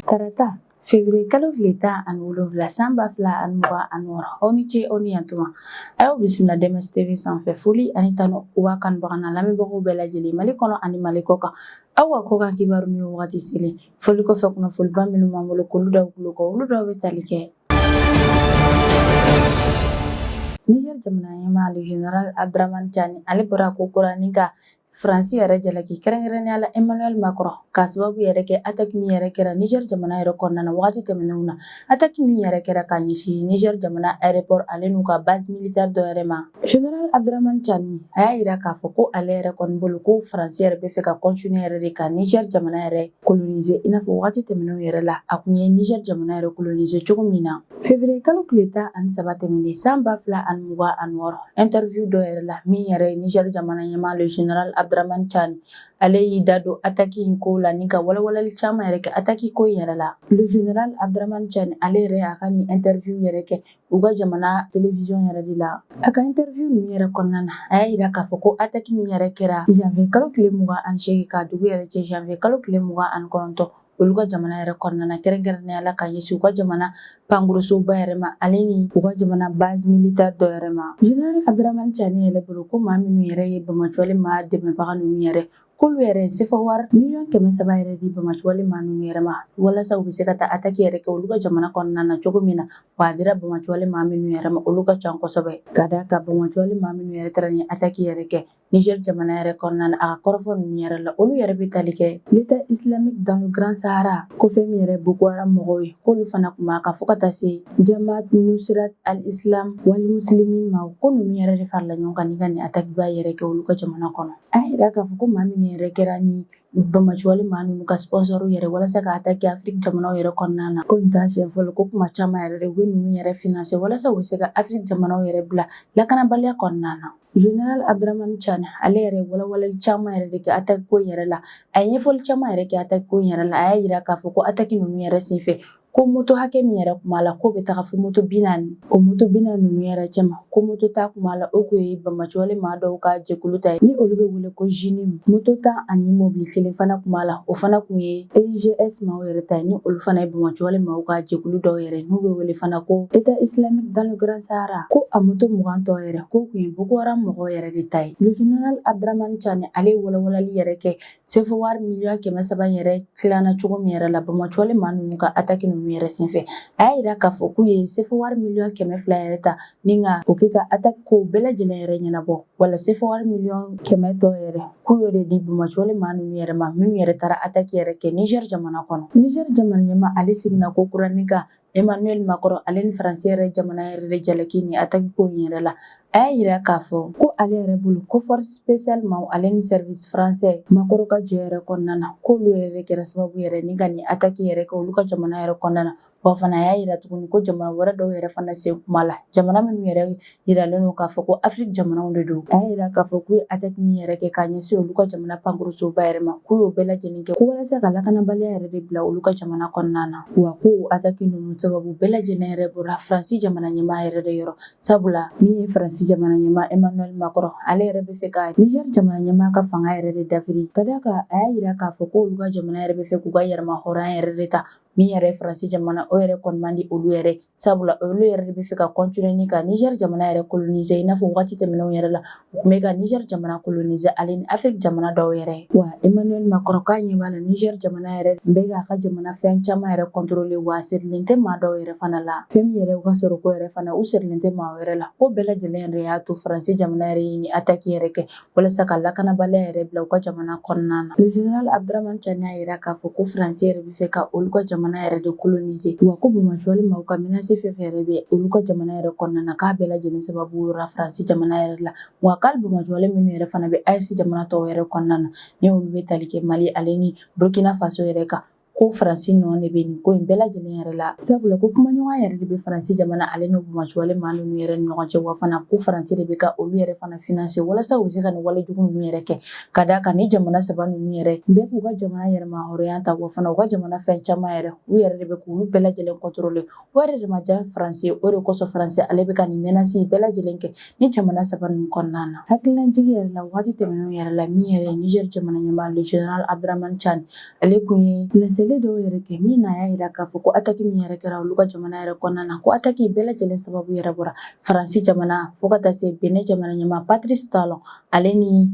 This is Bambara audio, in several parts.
Tarata février kalo tile 17 san 2026, aw ni ce, aw ni yantuma. A y'aw bisimila DMS TV sanfɛ. Foli ani tanu u b'a kanubaga n'a lamɛnbagaw bɛɛ lajɛlen, Mali kɔnɔ ani Mali kɔ kan. Aw ka kɔkan kibaru ni wagati selen, foli kɔfɛ, kunnafoniba minnu b'an bolo k'olu d'aw tulo kɔ, olu dɔw bɛ tali kɛ: Niger jamana ɲɛmaa, le général Abdramane Tiani, ale bɔra ko kura ni ka Faransi yɛrɛ jalaki, kɛrɛnkɛrɛnnenya la Emmanuel Macron, k'a sababu yɛrɛ kɛ attaque min yɛrɛ kɛra Niger jamana yɛrɛ kɔnɔna na wagati tɛmɛnenw na, attaque min yɛrɛ kɛra ka ɲɛsin Niger jamana aéroport ale n'u ka base militaire dɔ yɛrɛ ma. Général Abdramane Tiani, a y'a yira k'a fɔ ko ale yɛrɛ kɔni bolo, ko Faransi yɛrɛ bɛ fɛ ka continuer yɛrɛ de ka Niger jamana yɛrɛ coloniser, i n'a fɔ wagati tɛmɛnenw yɛrɛ la, a kun ye Niger jamana yɛrɛ coloniser cogo min na. Février kalo tile 13 tɛmɛnen san 2026, interview dɔ yɛrɛ la, min yɛrɛ ye Niger jamana ɲɛmaa, le général Abdramane Tiani, ale y'i da don attaque in ko la ni ka walawalali caman yɛrɛ kɛ attaque ko in yɛrɛ la. Le général Abdramane Tiani, ale yɛrɛ y'a ka nin interview yɛrɛ kɛ u ka jamana télévision yɛrɛ de la. A ka interview ninnu yɛrɛ kɔnɔna na, a y'a yira k'a fɔ ko attaque min yɛrɛ kɛra janvier kalo tile 28 ka dugu yɛrɛ jɛ janvier kalo tile 29 olu ka jamana yɛrɛ kɔnɔna na, kɛrɛnkɛrɛnnenya la ka ɲɛsin u ka jamana pankurusoba yɛrɛ ma, ale ni u ka jamana base militaire dɔ yɛrɛ ma. Général Abdramane Tiani yɛrɛ bolo, ko maa minnu yɛrɛ ye banbaanciwale maa dɛmɛbaga ninnu yɛrɛ, k'olu yɛrɛ ye sefa wari miliyɔn 300 yɛrɛ di banbaanciwale maa ninnu yɛrɛ ma, walasa u bɛ se ka taa attaque yɛrɛ kɛ olu ka jamana kɔnɔna na cogo min na. Wa a dira banbaanciwale maa minnu yɛrɛ ma, olu ka ca kosɛbɛ, ka d'a kan banbaanciwale maa minnu yɛrɛ taara ni attaque yɛrɛ kɛ Niger jamana yɛrɛ kɔnɔna na, a ka kɔrɔfɔ ninnu yɛrɛ la, olu yɛrɛ bɛ tali kɛ l'État islamique dans le Grand Sahara, ko fɛn min yɛrɛ Boko Haram mɔgɔw ye, k'olu fana kun b'a kan, fo ka taa se Jamaat Nusrat al-Islam wal Muslimin ma, ko ninnu yɛrɛ de farala ɲɔgɔn kan ni ka nin attaque ba yɛrɛ kɛ olu ka jamana kɔnɔ. A y'a yira k'a fɔ ko maa minnu yɛrɛ kɛra ni banbaanciwale maa ninnu ka sponsor yɛrɛ walasa ka attaquer Afrique jamanaw yɛrɛ kɔnɔna na, ko nin t'a siɲɛ fɔlɔ, ko kuma caman yɛrɛ de u bɛ ninnu yɛrɛ financer walasa u bɛ se ka Afrique jamanaw yɛrɛ bila lakanabaliya kɔnɔna na. Général Abdramane Tiani, ale yɛrɛ walawalali caman yɛrɛ de kɛ attaque ko in yɛrɛ la. A ye ɲɛfɔli caman yɛrɛ kɛ attaque ko in yɛrɛ la. A y'a yira k'a fɔ ko attaque ninnu yɛrɛ senfɛ, ko moto hakɛ min yɛrɛ kun b'a la, k'o bɛ taga fo moto 40. O moto 40 ninnu yɛrɛ cɛma, ko moto 10 kun b'a la, o kun ye banbaanciwale maa dɔw ka jɛkulu ta ye ni olu bɛ wele ko JNIM. Moto 10 ani mobili kelen fana kun b'a la, o fana kun ye EIGS maaw yɛrɛ ta ye, ni olu fana ye banbaanciwale maaw ka jɛkulu dɔw yɛrɛ, n'u bɛ wele fana ko État islamique dans le Grand Sahara. Ko a moto 20 tɔ yɛrɛ, k'o kun ye Boko Haram mɔgɔw yɛrɛ de ta ye. Le général Abdramane Tiani, ale ye walawalali yɛrɛ kɛ sefa wari miliyɔn 300 yɛrɛ tilanna cogo min yɛrɛ la banbaanciwale maa ninnu ka attaque ninnu yɛrɛ senfɛ. A y'a yira k'a fɔ k'u ye sefa wari miliyɔn 200 yɛrɛ ta ni ka o kɛ ka attaque ko bɛɛ lajɛlen yɛrɛ ɲɛnabɔ, wala sefa wari miliyɔn 100 tɔ yɛrɛ, k'u y'o de di banbaanciwale maa ninnu yɛrɛ ma, minnu yɛrɛ taara attaque yɛrɛ kɛ Niger jamana kɔnɔ. Niger jamana ɲɛmaa, ale seginna ko kura ni ka Emmanuel Macron ale ni Faransi yɛrɛ jamana yɛrɛ de jalaki ni attaque ko in yɛrɛ la. A y'a yira k'a fɔ ko ale yɛrɛ bolo, ko force spéciale maaw ale ni service français, Macron ka jɛ yɛrɛ kɔnɔna na, k'olu yɛrɛ de kɛra sababu yɛrɛ ni ka nin attaque yɛrɛ kɛ olu ka jamana yɛrɛ kɔnɔna na. Wa fana a y'a yira tuguni ko jamana wɛrɛ dɔw yɛrɛ fana sen kun b'a la, jamana minnu yɛrɛ yiralen don k'a fɔ ko Afrique jamanaw de don. A y'a yira k'a fɔ k'u ye attaque min yɛrɛ kɛ k'a ɲɛsin olu ka jamana pankurusoba yɛrɛ ma, k'u y'o bɛɛ lajɛlen kɛ ko walasa ka lakanabaliya yɛrɛ de bila olu ka jamana kɔnɔna na. Wa ko attaque ninnu sababu bɛɛ lajɛlen yɛrɛ bɔra Faransi jamana ɲɛmaa yɛrɛ de yɔrɔ, sabula min ye Faransi jamana ɲɛmaa Emmanuel Macron, ale yɛrɛ bɛ fɛ ka Niger jamana ɲɛmaa ka fanga yɛrɛ de dafiri, ka d'a kan a y'a yira k'a fɔ ko olu ka jamana yɛrɛ bɛ fɛ k'u ka yɛrɛma hɔrɔnya yɛrɛ de ta. Min yɛrɛ ye Faransi jamana, o yɛrɛ kɔni man di olu yɛrɛ, sabula olu yɛrɛ de bɛ fɛ ka continuer ni ka Niger jamana yɛrɛ coloniser, i n'a fɔ waati tɛmɛnenw yɛrɛ la, u tun bɛ ka Niger jamana coloniser ale ni Afrique jamana dɔw yɛrɛ. Wa Emmanuel Macron k'a ɲɛ b'a la, Niger jamana yɛrɛ bɛ k'a ka jamana fɛn caman yɛrɛ contrôler, wa a sirilen tɛ maa dɔw yɛrɛ fana la. Fɛn min yɛrɛ u ka sɔrɔ ko yɛrɛ fana, u sirilen tɛ maa wɛrɛ la. Ko bɛɛ lajɛlen yɛrɛ y'a to Faransi jamana yɛrɛ ye ni attaque yɛrɛ kɛ walasa ka lakanabaliya yɛrɛ bila u ka jamana kɔnɔna na. Le général Abdramane Tiani y'a yira k'a fɔ ko Faransi yɛrɛ bɛ fɛ ka olu ka jamana yɛrɛ de coloniser, wa ko banbaanciwale maaw ka menace fɛn fɛn yɛrɛ bɛ olu ka jamana yɛrɛ kɔnɔna na, k'a bɛɛ lajɛlen sababu bɔra Faransi jamana yɛrɛ la. Wa k'ale banbaanciwale minnu yɛrɛ fana bɛ AES jamana tɔw yɛrɛ kɔnɔna na, ni olu bɛ tali kɛ Mali ale ni Burkina Faso yɛrɛ kan, ko Faransi nɔ de bɛ nin ko in bɛɛ lajɛlen yɛrɛ la, sabula ko kumaɲɔgɔnya yɛrɛ de bɛ Faransi jamana ale ni banbaanciwale maa ninnu yɛrɛ ni ɲɔgɔn cɛ. Wa fana ko Faransi de bɛ ka olu yɛrɛ fana financer walasa u bɛ se ka nin wale jugu ninnu yɛrɛ kɛ, ka d'a kan ni jamana saba ninnu yɛrɛ bɛɛ k'u ka jamana yɛrɛma hɔrɔnya ta, wa fana u ka jamana fɛn caman yɛrɛ, u yɛrɛ de bɛ k'olu bɛɛ lajɛlen contrôler. O yɛrɛ de ma diya Faransi, o de kosɔn Faransi ale bɛ ka nin menace bɛɛ lajɛlen kɛ ni jamana saba ninnu kɔnɔna na. Hakililajigin yɛrɛ la, waati tɛmɛnenw yɛrɛ la, min yɛrɛ ye Niger jamana ɲɛmaa, le général Abdramane Tiani, ale kun ye laseli Laseli dɔw yɛrɛ kɛ min na, a y'a jira k'a fɔ ko attaque min yɛrɛ kɛra olu ka jamana yɛrɛ kɔnɔna na, ko attaque bɛɛ lajɛlen sababu yɛrɛ bɔra Faransi jamana, fo ka taa se Benin jamana ɲɛmaa Patrice Talon, ale ni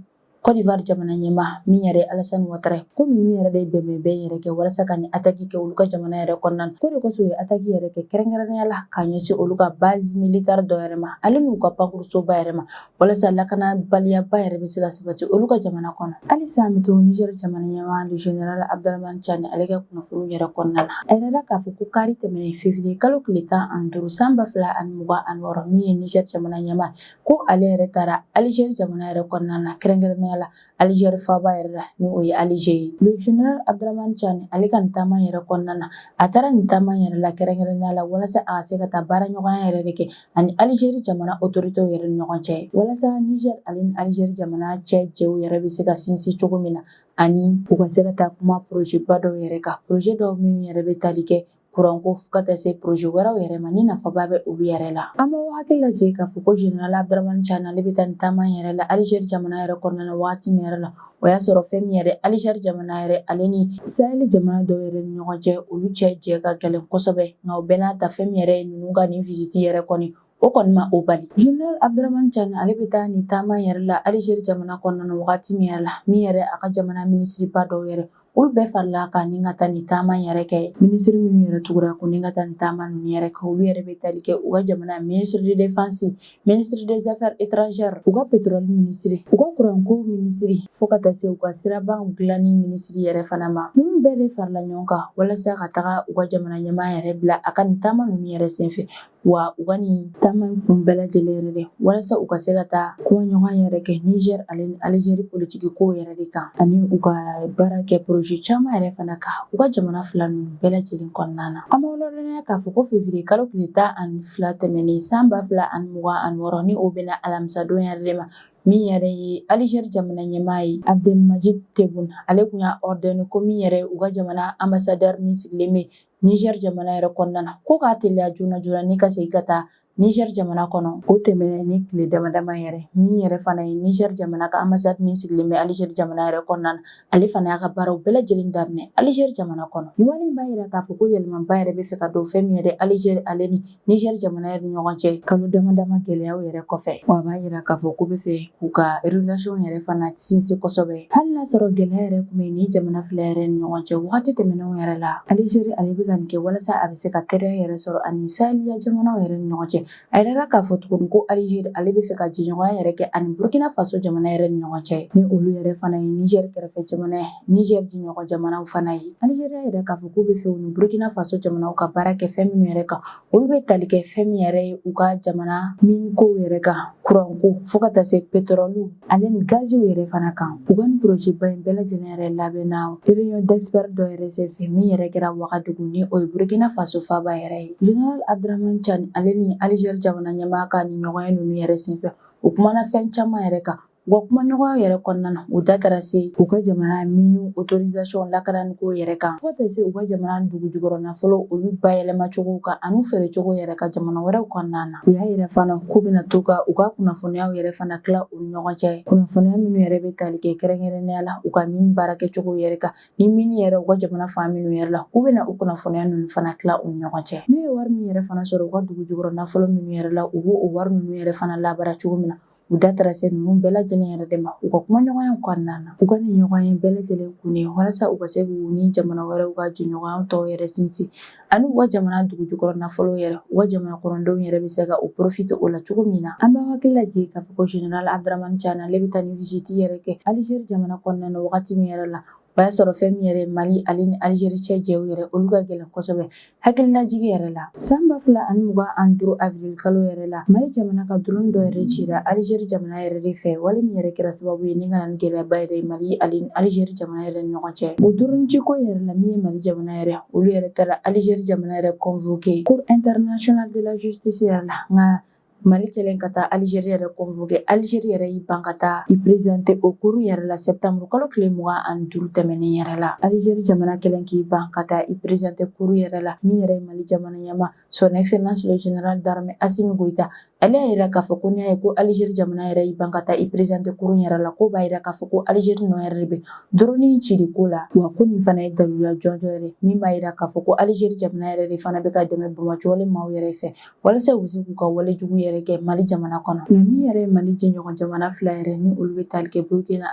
Côte d'Ivoire jamana ɲɛmaa min yɛrɛ Alassane Ouattara, ko ninnu yɛrɛ de bɛnbɛnbɛn yɛrɛ kɛ walasa ka nin attaque kɛ olu ka jamana yɛrɛ kɔnɔna na. Ko de kosɔn u ye attaque yɛrɛ kɛ, kɛrɛnkɛrɛnnenya la k'a ɲɛsin olu ka base militaire dɔ yɛrɛ ma, ale n'u ka pankurusoba yɛrɛ ma, walasa lakanabaliyaba yɛrɛ bɛ se ka sabati olu ka jamana kɔnɔ. Halisa an bɛ to Niger jamana ɲɛmaa, le général Abdourahamane Tiani, ale ka kunnafoni yɛrɛ kɔnɔna na. A yirala k'a fɔ ko kari tɛmɛnen, février kalo tile 15 san 2026, min ye Niger jamana ɲɛmaa, ko ale yɛrɛ taara Algérie jamana yɛrɛ kɔnɔna na, kɛrɛnkɛrɛnnenya la Algérie faaba yɛrɛ la, ni o ye Alger ye. Le général Abdourahamane Tiani, ale ka nin taama yɛrɛ kɔnɔna na, a taara nin taama yɛrɛ la kɛrɛnkɛrɛnnenya la walasa a ka se ka taa baara ɲɔgɔnya yɛrɛ de kɛ ani Algérie jamana autorités yɛrɛ ni ɲɔgɔn cɛ, walasa Niger ale ni Algérie jamana cɛ jɛw yɛrɛ bɛ se ka sinsin cogo min na, ani u ka se ka taa kuma projet ba dɔw yɛrɛ kan, projet dɔw minnu yɛrɛ bɛ tali kɛ kuranko, fo ka taa se projet wɛrɛw yɛrɛ ma ni nafaba bɛ olu yɛrɛ la. An b'aw hakili lajigin k'a fɔ ko général Abdourahamane Tiani, ale bɛ taa nin taama yɛrɛ la Algérie jamana yɛrɛ kɔnɔna na waati min yɛrɛ la, o y'a sɔrɔ fɛn min yɛrɛ Algérie jamana yɛrɛ, ale ni Sahel jamana dɔw yɛrɛ ni ɲɔgɔn cɛ, olu cɛ jɛ ka gɛlɛn kosɛbɛ. Nka o bɛɛ n'a ta, fɛn min yɛrɛ ye ninnu ka nin visite yɛrɛ kɔni, o kɔni ma o bali. Général Abdourahamane Tiani, ale bɛ taa nin taama yɛrɛ la Algérie jamana kɔnɔna na wagati min yɛrɛ la, min yɛrɛ a ka jamana minisiriba dɔw yɛrɛ, olu bɛɛ farila kan ni ka taa nin taama yɛrɛ kɛ. Minisiri minnu yɛrɛ tugura ko ni ka taa nin taama ninnu yɛrɛ kɛ, olu yɛrɛ bɛ tali kɛ u ka jamana ministre de défense, ministre des affaires étrangères, u ka pétrole ministre, u ka kuranko ministre, fo ka taa se u ka siraba dilanni minisiri yɛrɛ fana ma. Ninnu bɛɛ de farila ɲɔgɔn kan walasa ka taga u ka jamana ɲɛmaa yɛrɛ bila a ka nin taama ninnu yɛrɛ senfɛ. Wa u ka nin taama kun bɛɛ lajɛlen yɛrɛ de, walasa u ka se ka taa kuma ɲɔgɔn yɛrɛ kɛ Niger ale ni Algérie politiki ko yɛrɛ de kan, ani u ka baara kɛ projet caman yɛrɛ fana kan u ka jamana fila ninnu bɛɛ lajɛlen kɔnɔna na. An b'aw ladɔnniya k'a fɔ ko février kalo tile 12 tɛmɛnen san 2026, ni o bɛna alamisadon yɛrɛ de ma, min yɛrɛ ye Algérie jamana ɲɛmaa ye Abdelmadjid Tebboune, ale tun y'a ordonné ko min yɛrɛ u ka jamana ambassadeur min sigilen bɛ Niger jamana yɛrɛ kɔnɔna na, ko k'a teliya joona joona ni ka segin ka taa Niger jamana kɔnɔ. O tɛmɛnen ni tile dama dama yɛrɛ, min yɛrɛ fana ye Niger jamana ka ambassade min sigilen bɛ Algérie jamana yɛrɛ kɔnɔna na, ale fana y'a ka baaraw bɛɛ lajɛlen daminɛ Algérie jamana kɔnɔ. Nin wale in b'a jira k'a fɔ ko yɛlɛmaba yɛrɛ bɛ fɛ ka don fɛn min yɛrɛ Algérie ale ni Niger jamana yɛrɛ ni ɲɔgɔn cɛ, kalo dama dama gɛlɛyaw yɛrɛ kɔfɛ. Wa a b'a jira k'a fɔ ko bɛ fɛ k'u ka relation yɛrɛ fana sinsin kosɛbɛ, hali n'a sɔrɔ gɛlɛya yɛrɛ tun bɛ ni jamana fila yɛrɛ ni ɲɔgɔn cɛ wagati tɛmɛnenw yɛrɛ la. Algérie, ale bɛ ka nin kɛ walasa a bɛ se ka teriya yɛrɛ sɔrɔ ani Sahel jamanaw yɛrɛ ni ɲɔgɔn cɛ. A yirala k'a fɔ tuguni ko Algérie, ale bɛ fɛ ka jɛɲɔgɔnya yɛrɛ kɛ ani Burkina Faso jamana yɛrɛ ni ɲɔgɔn cɛ, ni olu yɛrɛ fana ye Niger kɛrɛfɛ jamana ye, Niger jɛɲɔgɔn jamanaw fana ye. Algérie y'a yira k'a fɔ k'u bɛ fɛ u ni Burkina Faso jamanaw ka baara kɛ fɛn minnu yɛrɛ kan, olu bɛ tali kɛ fɛn min yɛrɛ ye u ka jamana mine kow yɛrɛ kan, kuranko, fo ka taa se pétrole ale ni gaziw yɛrɛ fana kan. U ka nin projet ba in bɛɛ lajɛlen yɛrɛ labɛnna réunion d'experts dɔ yɛrɛ senfɛ min yɛrɛ kɛra Wagadugu, ni o ye Burkina Faso faaba yɛrɛ ye. Général Abdourahamane Tiani, ale ni Algérie jamana ɲɛmaa ka nin ɲɔgɔnye ninnu yɛrɛ senfɛ, u kumana fɛn caman yɛrɛ kan. U ka kumaɲɔgɔnya yɛrɛ kɔnɔna na, u da taara se u ka jamana mine autorisation lakanani ko yɛrɛ kan, fo ka taa se u ka jamana dugu jukɔrɔ nafolo olu bayɛlɛma cogo kan ani feere cogo yɛrɛ ka jamana wɛrɛw kɔnɔna na. U y'a yɛrɛ fana k'u bɛna to ka u ka kunnafoniyaw yɛrɛ fana tila u ni ɲɔgɔn cɛ, kunnafoniya minnu yɛrɛ bɛ tali kɛ kɛrɛnkɛrɛnnenya la u ka mine baara kɛcogo yɛrɛ kan, ni mine yɛrɛ u ka jamana fan minnu yɛrɛ la, k'u bɛna u kunnafoniya ninnu fana tila u ni ɲɔgɔn cɛ. N'u ye wari min yɛrɛ fana sɔrɔ u ka dugu jukɔrɔ nafolo minnu yɛrɛ la, u b'o o wari ninnu yɛrɛ fana labaara cogo min na. U da taara se ninnu bɛɛ lajɛlen yɛrɛ de ma u ka kumaɲɔgɔnya kɔnɔna na. U ka nin ɲɔgɔn ye bɛɛ lajɛlen kun ye walasa u ka se k'u ni jamana wɛrɛw ka jɛɲɔgɔnya tɔw yɛrɛ sinsin, ani u ka jamana dugu jukɔrɔ nafolo yɛrɛ, u ka jamana kɔnɔdenw yɛrɛ bɛ se ka u profiter o la cogo min na. An b'aw hakili lajigin k'a fɔ ko général Abdourahamane Tiani, ale bɛ taa ni visite yɛrɛ kɛ Algérie jamana kɔnɔna na wagati min yɛrɛ la, o y'a sɔrɔ fɛn min yɛrɛ Mali ale ni Algérie cɛ jɛw yɛrɛ, olu ka gɛlɛn kosɛbɛ. Hakililajigi yɛrɛ la, san 2025 avril kalo yɛrɛ la, Mali jamana ka drone dɔ yɛrɛ cira Algérie jamana yɛrɛ de fɛ, wale min yɛrɛ kɛra sababu ye ni ka na ni gɛlɛyaba yɛrɛ ye Mali ale ni Algérie jamana yɛrɛ ni ɲɔgɔn cɛ. O drone ciko yɛrɛ la, min ye Mali jamana yɛrɛ, olu yɛrɛ taara Algérie jamana yɛrɛ convoqué Cour internationale de la justice yɛrɛ la. Nka Mali kɛlen ka taa Algérie yɛrɛ convoqué, Algérie yɛrɛ y'i ban ka taa i présenter o cour yɛrɛ la septembre kalo tile 25 tɛmɛnen yɛrɛ la. Algérie jamana kɛlen k'i ban ka taa i présenter cour yɛrɛ la, min yɛrɛ ye Mali jamana ɲɛmaa, son excellence le général d'armée Assimi Goïta, Ale y'a yira k'a fɔ ko n'i y'a ye ko Algérie jamana yɛrɛ y'i ban ka taa i présenter kurun yɛrɛ la, k'o b'a yira k'a fɔ ko Algérie nɔ yɛrɛ de bɛ drone cili ko la. Wa ko nin fana ye daluya jɔnjɔn yɛrɛ min b'a yira k'a fɔ ko Algérie jamana yɛrɛ de fana bɛ ka dɛmɛ banbaanciwale maaw yɛrɛ fɛ, walasa u bɛ se k'u ka wale jugu yɛrɛ kɛ Mali jamana kɔnɔ. Nka min yɛrɛ ye Mali jɛɲɔgɔn jamana fila yɛrɛ ni olu bɛ tali kɛ Burkina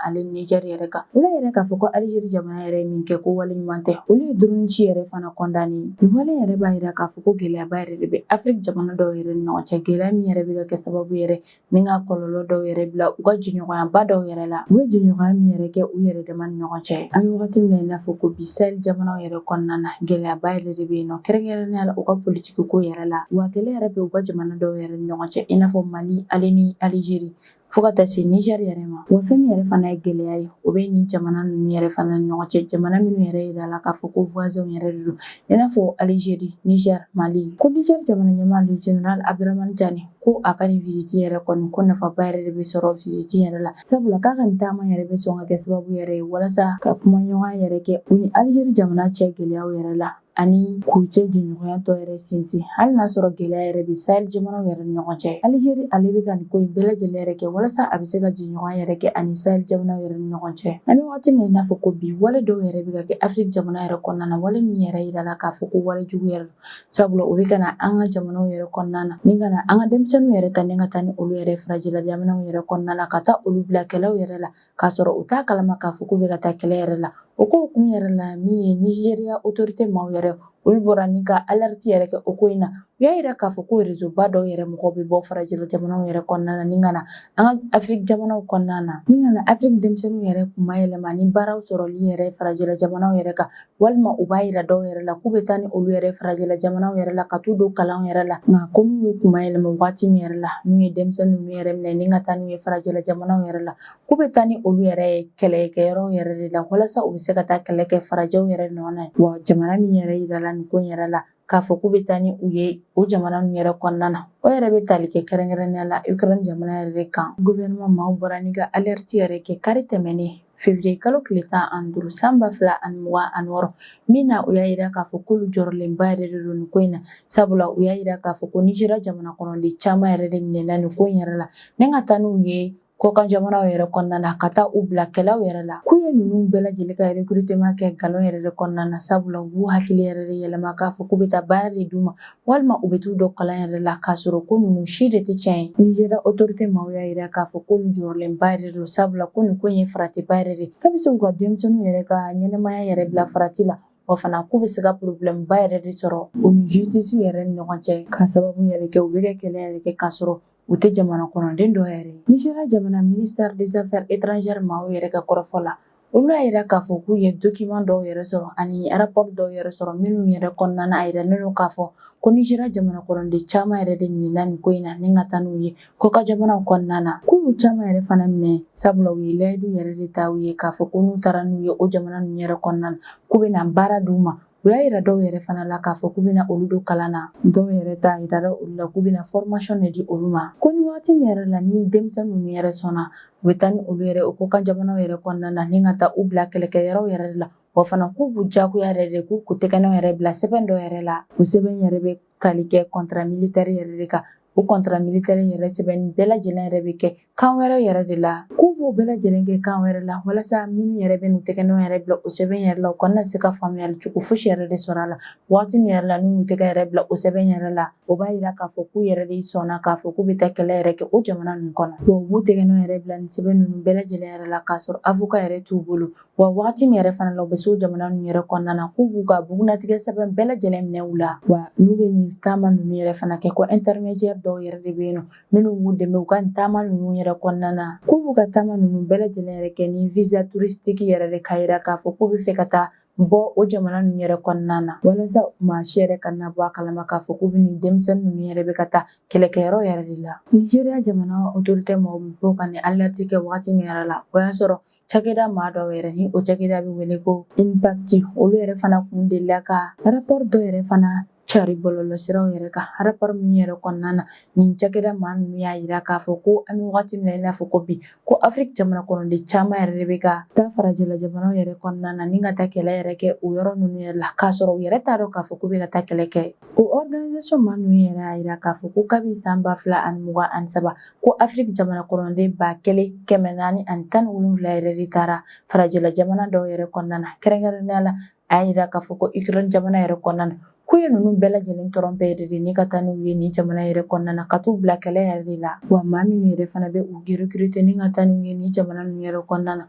ale Niger yɛrɛ kan, olu yɛrɛ k'a fɔ ko Algérie jamana yɛrɛ ye min kɛ, ko wale ɲuman tɛ. Olu ye drone ci yɛrɛ fana condamné. Nin wale yɛrɛ b'a yira k'a fɔ ko gɛlɛyaba yɛrɛ de bɛ Afrique jamana dɔw yɛrɛ ni ɲɔgɔn cɛ, gɛlɛya min yɛrɛ bɛ ka kɛ sababu yɛrɛ ni ka kɔlɔlɔ dɔw yɛrɛ bila u ka jɛɲɔgɔnyaba dɔw yɛrɛ la, u bɛ jɛɲɔgɔnya min yɛrɛ kɛ u yɛrɛ dama ni ɲɔgɔn cɛ. An bɛ wagati min na i n'a fɔ ko bi, Sahel jamanaw yɛrɛ kɔnɔna na, gɛlɛyaba yɛrɛ de bɛ yen nɔ, kɛrɛnkɛrɛnnenya la u ka politiki ko yɛrɛ la. Wa kɛlɛ yɛrɛ bɛ u ka jamana dɔw yɛrɛ ni ɲɔgɔn cɛ, i n'a fɔ Mali ale ni Algérie, fo ka taa se Niger yɛrɛ ma. Wa fɛn min yɛrɛ fana ye gɛlɛya ye, o bɛ nin jamana ninnu yɛrɛ fana ni ɲɔgɔn cɛ, jamana minnu yɛrɛ yira la k'a fɔ ko voisins yɛrɛ de don, i n'a fɔ Algérie, Niger, Mali. Ko Niger jamana ɲɛmaa, le général Abdourahamane Tiani, ko a ka nin visite yɛrɛ kɔni, ko nafaba yɛrɛ de bɛ sɔrɔ visite yɛrɛ la, sabula k'a ka nin taama yɛrɛ bɛ sɔn ka kɛ sababu yɛrɛ ye walasa ka kumaɲɔgɔnya yɛrɛ kɛ u ni Algérie jamana cɛ gɛlɛyaw yɛrɛ la, ani k'u cɛ jɛɲɔgɔnya tɔ yɛrɛ sinsin, hali n'a sɔrɔ gɛlɛya yɛrɛ bɛ Sahel jamanaw yɛrɛ ni ɲɔgɔn cɛ. Algérie ale bɛ ka nin ko in bɛɛ lajɛlen yɛrɛ kɛ walasa a bɛ se ka jɛɲɔgɔnya yɛrɛ kɛ ani Sahel jamanaw yɛrɛ ni ɲɔgɔn cɛ. An bɛ waati min na i n'a fɔ ko bi, wale dɔw yɛrɛ bɛ ka kɛ Afrique jamana yɛrɛ kɔnɔna na, wale min yɛrɛ yirala k'a fɔ ko wale jugu yɛrɛ don, sabula u bɛ ka na an ka jamanaw yɛrɛ kɔnɔna na ni ka na an ka denmisɛnninw yɛrɛ ta ni ka taa ni olu yɛrɛ farajɛla jamanaw yɛrɛ kɔnɔna na, ka taa olu bila kɛlɛw yɛrɛ la, k'a sɔrɔ u t'a kalama k'a fɔ k'u bɛ ka taa kɛlɛ yɛrɛ la. O ko hukumu yɛrɛ la, min ye Nizeriya autorité maaw yɛrɛ, olu bɔra ni ka alerte yɛrɛ kɛ o ko in na. U y'a yira k'a fɔ ko réseau ba dɔw yɛrɛ mɔgɔw bɛ bɔ farajɛla jamanaw yɛrɛ kɔnɔna na ni ka na an ka Afrique jamanaw kɔnɔna na, ni ka na Afrique denmisɛnninw yɛrɛ kunma yɛlɛma ni baaraw sɔrɔli yɛrɛ farajɛla jamanaw yɛrɛ kan, walima u b'a yira dɔw yɛrɛ la k'u bɛ taa ni olu yɛrɛ farajɛla jamanaw yɛrɛ la ka t'u don kalan yɛrɛ la. Nka ko n'u y'u kunma yɛlɛma waati min yɛrɛ la, n'u ye denmisɛnnin ninnu yɛrɛ minɛ ni ka taa n'u ye farajɛla jamanaw yɛrɛ la, k'u bɛ taa ni olu yɛrɛ ye kɛlɛkɛyɔrɔw yɛrɛ de la, walasa u bɛ se ka taa kɛlɛ kɛ farajɛw yɛrɛ nɔ na. Wa jamana min yɛrɛ yirala nin ko in yɛrɛ la k'a fɔ k'u bɛ taa ni u ye o jamana ninnu yɛrɛ kɔnɔna na, o yɛrɛ bɛ tali kɛ kɛrɛnkɛrɛnnenya la Ukraine jamana yɛrɛ de kan. Gouvernement maaw bɔra ni ka alerte yɛrɛ kɛ kari tɛmɛnen, février kalo tile 15 san 2026 min na, u y'a yira k'a fɔ k'olu jɔrɔlenba yɛrɛ de don nin ko in na, sabula u y'a yira k'a fɔ ko Nizeriya jamana kɔnɔden caman yɛrɛ de minɛna nin ko in yɛrɛ la ni ka taa n'u ye kɔkan jamanaw yɛrɛ kɔnɔna na, ka taa u bila kɛlɛw yɛrɛ la. K'u ye ninnu bɛɛ lajɛlen ka recrutement kɛ nkalon yɛrɛ de kɔnɔna na, sabula u b'u hakili yɛrɛ de yɛlɛma k'a fɔ k'u bɛ taa baara de d'u ma, walima u bɛ t'u dɔn kalan yɛrɛ la, k'a sɔrɔ ko ninnu si de tɛ tiɲɛ ye. Nizeriya autorité maaw y'a yira k'a fɔ k'olu jɔrɔlenba yɛrɛ don, sabula ko nin ko in ye faratiba yɛrɛ de k'a bɛ se k'u ka denmisɛnninw yɛrɛ ka ɲɛnamaya yɛrɛ bila farati la. Wa fana k'u bɛ se ka problème ba yɛrɛ de sɔrɔ u ni justice yɛrɛ ni ɲɔgɔn cɛ, k'a sababu yɛrɛ kɛ u bɛ ka kɛlɛ yɛrɛ kɛ k'a sɔrɔ u tɛ jamana kɔnɔden dɔ yɛrɛ ye. Nizeriya jamana ministère des affaires étrangères maaw yɛrɛ ka kɔrɔfɔ la, olu y'a yira k'a fɔ k'u ye document dɔw yɛrɛ sɔrɔ ani rapport dɔw yɛrɛ sɔrɔ, minnu yɛrɛ kɔnɔna na, a yiralen don k'a fɔ ko Nizeriya jamana kɔnɔden caman yɛrɛ de minɛna nin ko in na ni ka taa n'u ye kɔkan jamanaw kɔnɔna na. K'u y'u caman yɛrɛ fana minɛ, sabula u ye layidu yɛrɛ de ta u ye k'a fɔ ko n'u taara n'u ye o jamana ninnu yɛrɛ kɔnɔna na, k'u bɛna baara d'u ma. U y'a yira dɔw yɛrɛ fana la k'a fɔ k'u bɛna olu don kalan na, dɔw yɛrɛ ta yirala olu la k'u bɛna formation de di olu ma. Ko ni waati min yɛrɛ la ni denmisɛnnin ninnu yɛrɛ sɔnna, u bɛ taa ni olu yɛrɛ o kɔkan jamanaw yɛrɛ kɔnɔna na ni ka taa u bila kɛlɛkɛyɔrɔw yɛrɛ de la. Wa fana k'u b'u diyagoya yɛrɛ de k'u tɛgɛnɔ yɛrɛ bila sɛbɛn dɔ yɛrɛ la. O sɛbɛn yɛrɛ bɛ tali kɛ contrat militaire yɛrɛ de kan. O contrat militaire yɛrɛ sɛbɛn bɛɛ lajɛlen yɛrɛ bɛ kɛ kan wɛrɛ yɛrɛ de la. K'u b'o bɛɛ lajɛlen kɛ kan wɛrɛ la, walasa minnu yɛrɛ bɛ n'u tɛgɛnɔ yɛrɛ bila o sɛbɛn yɛrɛ la, u kana se ka faamuyali cogo fosi yɛrɛ de sɔrɔ a la. Waati min yɛrɛ la n'u y'u tɛgɛ yɛrɛ bila o sɛbɛn yɛrɛ la, o b'a yira k'a fɔ k'u yɛrɛ de sɔnna k'a fɔ k'u bɛ taa kɛlɛ yɛrɛ kɛ o jamana ninnu kɔnɔ. Wa u b'u tɛgɛnɔ yɛrɛ bila nin sɛbɛn ninnu bɛɛ lajɛlen yɛrɛ la k'a sɔrɔ avocat yɛrɛ t'u bolo. Wa waati min yɛrɛ fana la u bɛ se o jamana ninnu yɛrɛ kɔnɔna na, k'u b'u ka bugunnatigɛ sɛbɛn bɛɛ lajɛlen minɛ u la. Wa n'u bɛ nin taama ninnu yɛrɛ fana kɛ, ko intermédiaire dɔw yɛrɛ de bɛ yen nɔ minnu b'u dɛmɛ u ka nin taama ninnu yɛrɛ kɔnɔna na. K'u b'u ka taama ninnu bɛɛ lajɛlen yɛrɛ kɛ ni visa touristique yɛrɛ de, k'a yira k'a fɔ k'u bɛ fɛ ka taa bɔ o jamana ninnu yɛrɛ kɔnɔna na, walasa maa si yɛrɛ kana bɔ a kalama k'a fɔ k'u bɛ nin denmisɛnnin ninnu yɛrɛ bɛ ka taa kɛlɛkɛyɔrɔ yɛrɛ de la. Nizeriya jamana autorité maaw bɛ bɔ ka nin alerte kɛ waati min yɛrɛ la, o y'a sɔrɔ cakɛda maa dɔw yɛrɛ ni o cakɛda bɛ wele ko Impact, olu yɛrɛ fana kun delila ka rapport dɔ yɛrɛ fana cari bɔlɔlɔsiraw yɛrɛ kan. Rapport min yɛrɛ kɔnɔna na, nin cakɛda maa ninnu y'a yira k'a fɔ ko an bɛ wagati min na i n'a fɔ ko bi, ko Afiriki jamana kɔnɔden caman yɛrɛ de bɛ ka taa farajɛla jamanaw yɛrɛ kɔnɔna na ni ka taa kɛlɛ yɛrɛ kɛ o yɔrɔ ninnu yɛrɛ la, k'a sɔrɔ u yɛrɛ t'a dɔn k'a fɔ k'u bɛ ka taa kɛlɛ kɛ. O organisation maa ninnu yɛrɛ y'a yira k'a fɔ ko kabi san 2023, ko Afiriki jamana kɔnɔden 1417 yɛrɛ de taara farajɛla jamana dɔw yɛrɛ kɔnɔna na. Kɛrɛnkɛrɛnnenya la, a y'a yira k'a fɔ ko Ukraine jamana yɛrɛ kɔnɔna na, k'u ye ninnu bɛɛ lajɛlen tromper yɛrɛ de ni ka taa n'u ye nin jamana yɛrɛ kɔnɔna na, ka t'u bila kɛlɛ yɛrɛ de la. Wa maa minnu yɛrɛ fana bɛ u recruter ni ka taa n'u ye nin jamana ninnu yɛrɛ kɔnɔna na,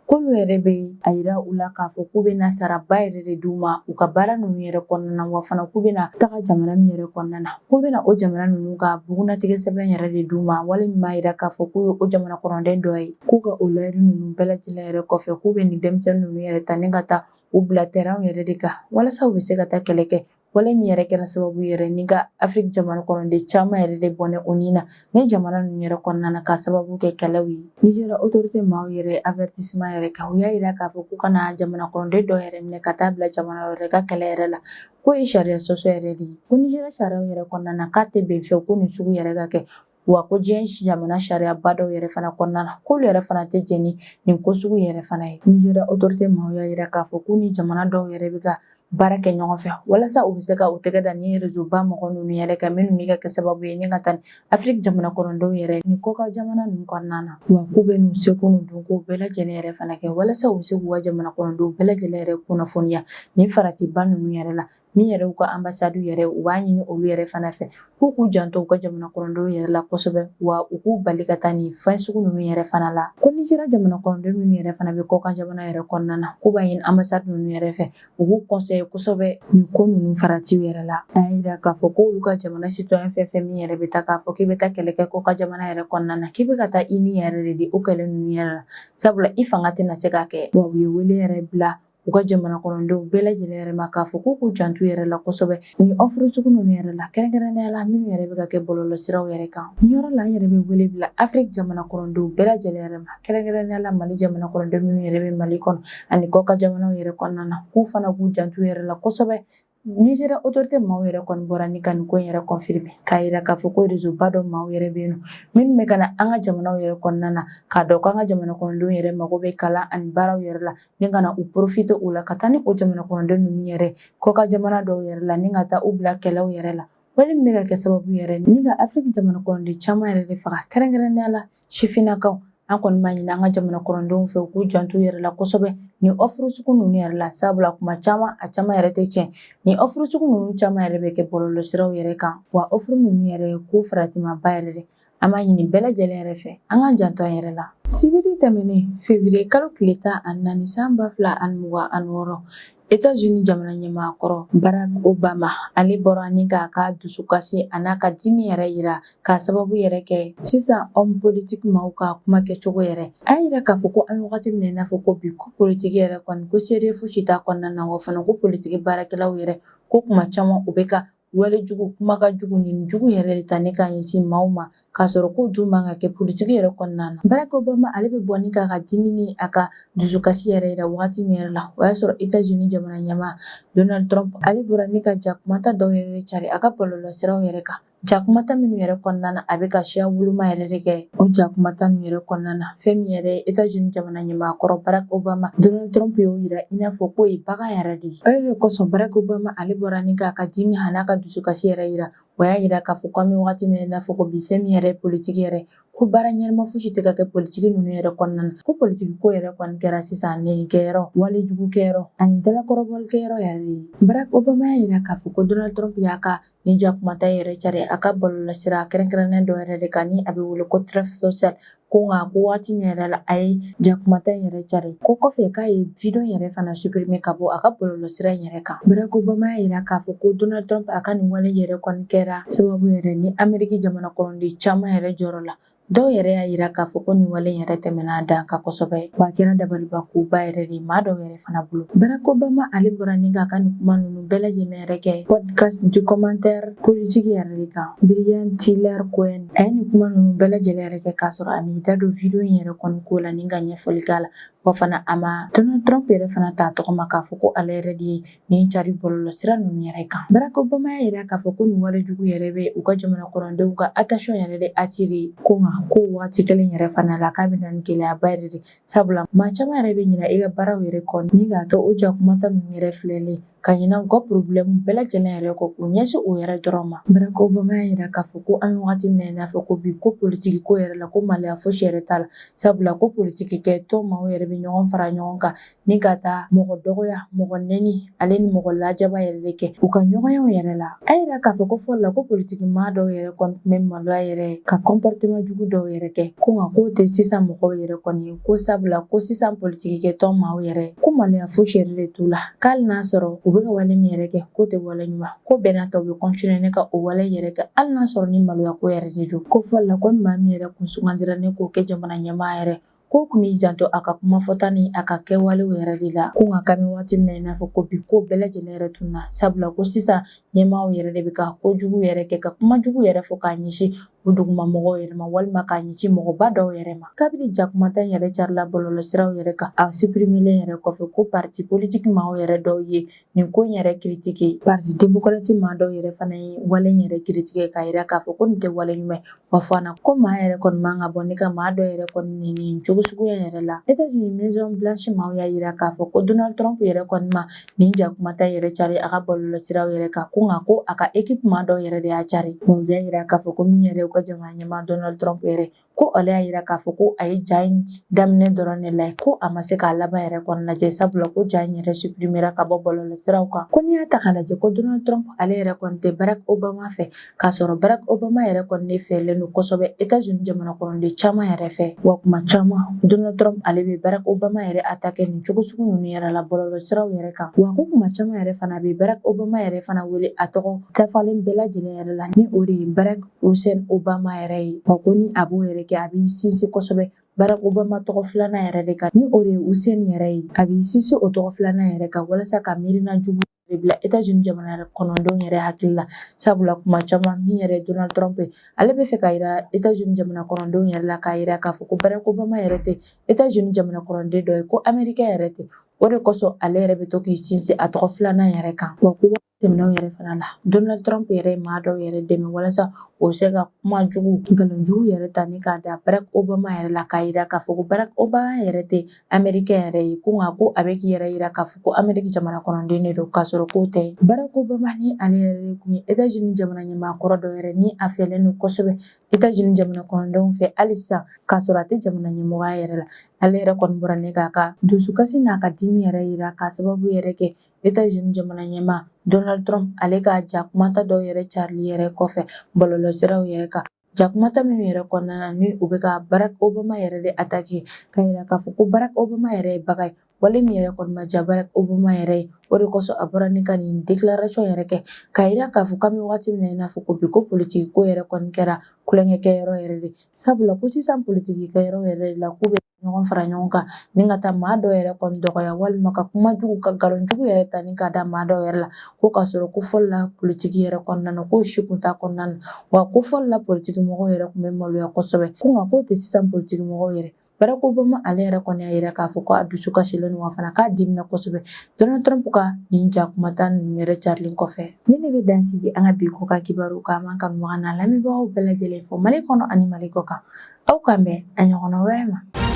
k'olu yɛrɛ bɛ a yira u la k'a fɔ k'u bɛna saraba yɛrɛ de d'u ma u ka baara ninnu yɛrɛ kɔnɔna na. Wa fana k'u bɛna taga jamana min yɛrɛ kɔnɔna na, k'u bɛna o jamana ninnu ka bugunnatigɛ sɛbɛn yɛrɛ de d'u ma, wale min b'a yira k'a fɔ k'u ye o jamana kɔnɔden dɔ ye. K'u ka o layidu ninnu bɛɛ lajɛlen yɛrɛ kɔfɛ, k'u bɛ nin denmisɛnnin ninnu yɛrɛ ta ni ka taa u bila terrain yɛrɛ de kan walasa u bɛ se ka taa kɛlɛ kɛ. Wale min yɛrɛ kɛra sababu yɛrɛ ni ka Afiriki jamana kɔnɔden caman yɛrɛ de bɔnɛ u ni na ni jamana ninnu yɛrɛ kɔnɔna na, ka sababu kɛ kɛlɛw ye. Nizeriya autorité maaw yɛrɛ avertissement yɛrɛ kɛ. U y'a yira k'a fɔ k'u kana jamana kɔnɔden dɔw yɛrɛ minɛ ka taa bila jamana wɛrɛ ka kɛlɛ yɛrɛ la, k'o ye sariya sɔsɔ yɛrɛ de ye. Ko Nizeriya sariyaw yɛrɛ kɔnɔna na, k'a tɛ bɛn fiyewu ko nin sugu yɛrɛ ka kɛ. Wa ko diɲɛ jamana sariyaba dɔw yɛrɛ fana kɔnɔna na, k'olu yɛrɛ fana tɛ jɛn ni nin ko sugu yɛrɛ fana ye. Nizeriya autorité maaw y'a yira k'a fɔ k'u ni jamana dɔw yɛrɛ bɛ ka baara kɛ ɲɔgɔn fɛ walasa u bɛ se ka u tɛgɛ da ni réseau ba mɔgɔ ninnu yɛrɛ kan, minnu bɛ ka kɛ sababu ye ni ka taa ni Afiriki jamana kɔnɔdenw yɛrɛ ni kɔkan jamana ninnu kɔnɔna na. Wa k'u bɛ n'u seko n'u dɔnko bɛɛ lajɛlen yɛrɛ fana kɛ walasa u bɛ se k'u ka jamana kɔnɔdenw bɛɛ lajɛlen yɛrɛ kunnafoniya nin faratiba ninnu yɛrɛ la. Min yɛrɛ u ka ambassade yɛrɛ, u b'a ɲini olu yɛrɛ fana fɛ k'u k'u janto u ka jamana kɔnɔdenw yɛrɛ la kosɛbɛ, wa u k'u bali ka taa nin fɛn sugu ninnu yɛrɛ fana la. Ko Nizeriya jamana kɔnɔden minnu yɛrɛ fana bɛ kɔkan jamana yɛrɛ kɔnɔna na, k'u b'a ɲini ambassade ninnu yɛrɛ fɛ u k'u conseiller kosɛbɛ nin ko ninnu faratiw yɛrɛ la. A y'a yira k'a fɔ ko olu ka jamana citoyen fɛn fɛn min yɛrɛ bɛ taa k'a fɔ k'i bɛ taa kɛlɛ kɛ kɔkan jamana yɛrɛ kɔnɔna na, k'i bɛ ka taa i ni yɛrɛ de di o kɛlɛ ninnu yɛrɛ la, sabula i fanga tɛna se k'a kɛ. Wa u ye wele yɛrɛ bila u ka jamana kɔnɔdenw bɛɛ lajɛlen yɛrɛ ma k'a fɔ k'u k'u janto yɛrɛ la kosɛbɛ nin offre sugu ninnu yɛrɛ la, kɛrɛnkɛrɛnnenya la minnu yɛrɛ bɛ ka kɛ bɔlɔlɔsiraw yɛrɛ kan. Nin yɔrɔ la, an yɛrɛ bɛ wele bila Afiriki jamana kɔnɔdenw bɛɛ lajɛlen yɛrɛ ma, kɛrɛnkɛrɛnnenya la Mali jamana kɔnɔdenw minnu yɛrɛ bɛ Mali kɔnɔ ani kɔkan jamanaw yɛrɛ kɔnɔna na, k'u fana k'u janto yɛrɛ la kosɛbɛ. Nizeriya autorité maaw yɛrɛ kɔni bɔra ni ka nin ko in yɛrɛ confirmer, k'a yira k'a fɔ ko réseau ba dɔ maaw yɛrɛ bɛ yen nɔ minnu bɛ ka na an ka jamanaw yɛrɛ kɔnɔna na, k'a dɔn k'an ka jamana kɔnɔdenw yɛrɛ mago bɛ kalan ani baaraw yɛrɛ la, ni ka na u profiter o la ka taa ni o jamana kɔnɔden ninnu yɛrɛ kɔkan jamana dɔw yɛrɛ la, ni ka taa u bila kɛlɛw yɛrɛ la. Wale min bɛ ka kɛ sababu yɛrɛ ni ka Afiriki jamana kɔnɔden caman yɛrɛ de faga, kɛrɛnkɛrɛnnenya la sifinnakaw. An kɔni b'a ɲini an ka jamana kɔnɔdenw fɛ u k'u janto u yɛrɛ la kosɛbɛ nin offre sugu ninnu yɛrɛ la, sabula kuma caman a caman yɛrɛ tɛ tiɲɛ. Nin offre sugu ninnu caman yɛrɛ bɛ kɛ bɔlɔlɔsiraw yɛrɛ kan, wa offre ninnu yɛrɛ ko faratimaba yɛrɛ de. An b'a ɲini bɛɛ lajɛlen yɛrɛ fɛ, an k'an janto an yɛrɛ la. Sibiri tɛmɛnen, février kalo tile 14 san 2026, États-Unis jamana ɲɛmaa kɔrɔ Barack Obama, ale bɔra ni k'a ka dusukasi a n'a ka dimi yɛrɛ yira k'a sababu yɛrɛ kɛ sisan homme politique maaw ka kuma kɛcogo yɛrɛ. A y'a yira k'a fɔ ko an bɛ wagati min na i n'a fɔ ko bi, ko politiki yɛrɛ kɔni ko seere fosi t'a kɔnɔna na. Wa fana ko politiki baarakɛlaw yɛrɛ, ko kuma caman u bɛ ka wale jugu, kumakan jugu, nin jugu yɛrɛ de ta ni k'a ɲɛsin maaw ma, k'a sɔrɔ ko dun man ka kɛ politiki yɛrɛ kɔnɔna na. Barack Obama, ale bɛ bɔ ni k'a ka dimi ni a ka dusukasi yɛrɛ yira wagati min yɛrɛ la, o y'a sɔrɔ États-Unis jamana ɲɛmaa Donald Trump, ale bɔra ni ka ja kumata dɔw yɛrɛ cari a ka bɔlɔlɔsiraw yɛrɛ kan. Ja kumata minnu yɛrɛ kɔnɔna na, a bɛ ka siya woloma yɛrɛ de kɛ. O ja kumata ninnu yɛrɛ kɔnɔna na, fɛn min yɛrɛ ye États-Unis jamana ɲɛmaa kɔrɔ Barack Obama, Donald Trump y'o yira i n'a fɔ k'o ye bagan yɛrɛ de ye. O yɛrɛ kosɔn, Barack Obama, ale bɔra ni k'a ka dimi a n'a ka dusukasi yɛrɛ yira. O y'a yira k'a fɔ ko an bɛ wagati min na i n'a fɔ ko bi, fɛn min yɛrɛ ye politiki yɛrɛ, ko baara ɲɛnama fosi tɛ ka kɛ politiki ninnu yɛrɛ kɔnɔna na, ko politiki ko yɛrɛ kɔni kɛra sisan nɛnikɛyɔrɔ, walejugukɛyɔrɔ ani dalakɔrɔbɔlikɛyɔrɔ yɛrɛ de ye. Barack Obama y'a yira k'a fɔ ko Donald Trump y'a ka nin ja kumata yɛrɛ cari a ka bɔlɔlɔsira kɛrɛnkɛrɛnnen dɔ yɛrɛ de kan, ni a bɛ wele ko Truth Social. Ko nka ko waati min yɛrɛ la a ye ja kumata in yɛrɛ cari, ko kɔfɛ k'a ye video yɛrɛ fana supprimer ka bɔ a ka bɔlɔlɔsira in yɛrɛ kan. Barack Obama y'a yira k'a fɔ ko Donald Trump a ka nin wale yɛrɛ kɔni kɛra sababu yɛrɛ ni Ameriki jamana kɔnɔden caman yɛrɛ jɔrɔ la. Dɔw yɛrɛ y'a yira k'a fɔ ko nin wale yɛrɛ tɛmɛna a dan kan kosɛbɛ, wa a kɛra dabaliba koba yɛrɛ de maa dɔw yɛrɛ fana bolo. Barack Obama, ale bɔra ni k'a ka nin kuma ninnu bɛɛ lajɛlen yɛrɛ kɛ podcast du commentaire politique yɛrɛ de kan, Brian Tyler Cohen. A ye nin kuma ninnu bɛɛ lajɛlen yɛrɛ kɛ k'a sɔrɔ a m'i k'i da don video in yɛrɛ kɔni ko la ni ka ɲɛfɔli k'a la. Wa fana a ma Donald Trump yɛrɛ fana t'a tɔgɔ ma k'a fɔ ko ale yɛrɛ de ye nin cari bɔlɔlɔsira ninnu yɛrɛ kan. Barack Obama y'a yira k'a fɔ ko nin wale jugu yɛrɛ bɛ u ka jamana kɔnɔdenw ka attention yɛrɛ de attirer, ko nka ko waati kelen yɛrɛ fana la, k'a bɛ na ni gɛlɛyaba yɛrɛ de, sabula maa caman yɛrɛ bɛ ɲinɛ i ka baaraw yɛrɛ kɔ ni k'a kɛ o ja kumata ninnu yɛrɛ filɛlen ka ɲinɛ u ka problème bɛɛ lajɛlen yɛrɛ kɔ k'u ɲɛsin o yɛrɛ dɔrɔn ma. Barack Obama y'a yira k'a fɔ ko an bɛ waati min na i n'a fɔ ko bi, ko politiki ko yɛrɛ la, ko maloya fosi yɛrɛ t'a la, sabula ko politiki kɛ tɔn maaw yɛrɛ bɛ ɲɔgɔn fara ɲɔgɔn kan ni ka taa mɔgɔ dɔgɔya, mɔgɔ nɛni, ale ni mɔgɔ lajaba yɛrɛ de kɛ u ka ɲɔgɔnyew yɛrɛ la. A yira k'a fɔ ko fɔlɔ la, ko politiki maa dɔw yɛrɛ kɔni tun bɛ maloya yɛrɛ ka comportement jugu dɔw yɛrɛ kɛ, ko nka k'o tɛ sisan mɔgɔw yɛrɛ kɔni ye, ko sabula ko sisan politiki kɛ tɔn maaw yɛrɛ, ko maloya fosi yɛrɛ de t'u la, k'ali n'a sɔrɔ u bɛ ka wale min yɛrɛ kɛ, k'o tɛ wale ɲuman, ko bɛɛ n'a ta u bɛ continuer ne ka o wale yɛrɛ kɛ, hali n'a sɔrɔ ni maloya ko yɛrɛ de don. Ko fɔlɔ la, ko ni maa min yɛrɛ kun sugandira ne k'o kɛ jamana ɲɛmaa yɛrɛ, ko tun b'i janto a ka kuma fɔta ni a ka kɛwalew yɛrɛ de la, ko nka k'an bɛ waati min na i n'a fɔ ko bi, ko bɛɛ lajɛlen yɛrɛ tununna, sabula ko sisan ɲɛmaaw yɛrɛ de bɛ ka kojugu yɛrɛ kɛ, ka kuma jugu yɛrɛ fɔ k'a ɲɛsin u duguma mɔgɔw yɛrɛ ma walima k'a ɲɛsin mɔgɔba dɔw yɛrɛ ma. Kabini jakumata in yɛrɛ carila bɔlɔlɔsiraw yɛrɛ kan, a suprimelen yɛrɛ kɔfɛ, ko parti politique maaw yɛrɛ dɔw ye nin ko in yɛrɛ critiquer. Parti démocrate maa dɔw yɛrɛ fana ye wale in yɛrɛ critiquer k'a yira k'a fɔ ko nin tɛ wale ɲuman ye. Wa fana ko maa yɛrɛ kɔni man ka bɔ ni ka maa dɔ yɛrɛ kɔni nɛni cogo suguya yɛrɛ la. États-Unis Maison Blanche maaw y'a yira k'a fɔ ko Donald Trump yɛrɛ kɔni ma nin ja kumata yɛrɛ cari a ka bɔlɔlɔsiraw yɛrɛ kan, ko nka ko a ka équipe maa dɔw yɛrɛ de y'a cari. U y'a yira k'a fɔ ko min yɛrɛ u ka jamana ɲɛmaa Donald Trump yɛrɛ, ko ale y'a yira k'a fɔ ko a ye ja in daminɛ dɔrɔn de la, ko a ma se k'a laban yɛrɛ kɔni lajɛ, sabula ko ja in yɛrɛ suprimera ka bɔ bɔlɔlɔsiraw kan. Ko n'i y'a ta k'a lajɛ, ko Donald Trump ale yɛrɛ kɔni tɛ Barack Obama fɛ, k'a sɔrɔ Barack Obama yɛrɛ kɔni de fɛlen don kosɛbɛ États-Unis jamana kɔnɔden caman yɛrɛ fɛ. Wa kuma caman Donald Trump ale bɛ Barack Obama yɛrɛ attaquer nin cogo sugu ninnu yɛrɛ la bɔlɔlɔsiraw yɛrɛ kan. Wa ko kuma caman yɛrɛ fana bɛ Barack Obama yɛrɛ fana wele a tɔgɔ dafalen bɛɛ lajɛlen yɛrɛ la, ni o de ye Barack Hussein Obama yɛrɛ ye. Wa ko ni a b'o yɛrɛ kɛ, a b'i sinsin kosɛbɛ Barack Obama tɔgɔ filanan yɛrɛ de kan, ni o de ye Hussein yɛrɛ ye. A b'i sinsin o tɔgɔ filanan yɛrɛ kan walasa ka miirina jugu de bila États-Unis jamana yɛrɛ kɔnɔdenw yɛrɛ hakili la, sabula kuma caman min yɛrɛ Donald Trump ye, ale bɛ fɛ ka yira États-Unis jamana kɔnɔdenw yɛrɛ la k'a yira k'a fɔ ko Barack Obama yɛrɛ tɛ États-Unis jamana kɔnɔden dɔ ye, ko Américain yɛrɛ tɛ. O de kosɔn ale yɛrɛ bɛ to k'i sinsin a tɔgɔ filanan yɛrɛ kan. Wa ko tɛmɛnenw yɛrɛ fana la, Donald Trump yɛrɛ ye maa dɔw yɛrɛ dɛmɛ walasa o bɛ se ka kuma jugu, nkalon jugu yɛrɛ ta ni k'a da Barack Obama yɛrɛ la, k'a yira k'a fɔ ko Barack Obama yɛrɛ tɛ Américain yɛrɛ ye, ko nka ko a bɛ k'i yɛrɛ yira k'a fɔ ko Amérique jamana kɔnɔden de don, k'a sɔrɔ k'o tɛ. Barack Obama ni ale yɛrɛ de kun ye États-Unis jamana ɲɛmaa kɔrɔ dɔ yɛrɛ, ni a fɛlen don kosɛbɛ États-Unis jamana kɔnɔdenw fɛ halisa, k'a sɔrɔ a tɛ jamana ɲɛmɔgɔya yɛrɛ la. Ale yɛrɛ kɔni bɔra ne k'a ka dusukasi n'a ka dimi yɛrɛ yira k'a sababu yɛrɛ kɛ États-Unis jamana ɲɛmaa Donald Trump ale ka ja kumata dɔw yɛrɛ carili yɛrɛ kɔfɛ bɔlɔlɔsiraw yɛrɛ kan, jakumata minnu yɛrɛ kɔnɔna na ni u bɛ ka Barack Obama yɛrɛ de attaquer, k'a yira k'a fɔ ko Barack Obama yɛrɛ ye baga ye, wale min yɛrɛ kɔni ma diya Barack Obama yɛrɛ ye. O de kosɔn a bɔra ni ka nin déclaration yɛrɛ kɛ k'a yira k'a fɔ k'an bɛ waati min na i n'a fɔ ko bi, ko politiki ko yɛrɛ kɔni kɛra tulonkɛkɛyɔrɔ yɛrɛ de, sabula ko sisan politiki kɛyɔrɔ yɛrɛ de la, k'u bɛ ɲɔgɔn fara ɲɔgɔn kan ni ka taa maa dɔw yɛrɛ kɔni dɔgɔya walima ka kuma jugu, ka nkalon jugu yɛrɛ ta ni ka da maa dɔw yɛrɛ la, ko k'a sɔrɔ ko fɔlɔ la politiki yɛrɛ kɔnɔna na, k'o si kun t'a kɔnɔna na. Wa ko fɔlɔ la politiki mɔgɔw yɛrɛ kun bɛ maloya kosɛbɛ, ko nka k'o tɛ sisan politiki mɔgɔw yɛrɛ. Barack Obama ale yɛrɛ kɔni y'a yira k'a fɔ ko a dusu kasilen don, wa fana k'a dimina kosɛbɛ Donald Trump ka nin ja kumata ninnu yɛrɛ carilen kɔfɛ. Ni ne bɛ dan sigi an ka bi ko ka kibaru kan, an kanubaga n'a lamɛnbagaw bɛɛ lajɛlen fɔ Mali kɔnɔ ani Mali kɔ kan. Aw k'an bɛn a ɲɔgɔnna wɛrɛ ma.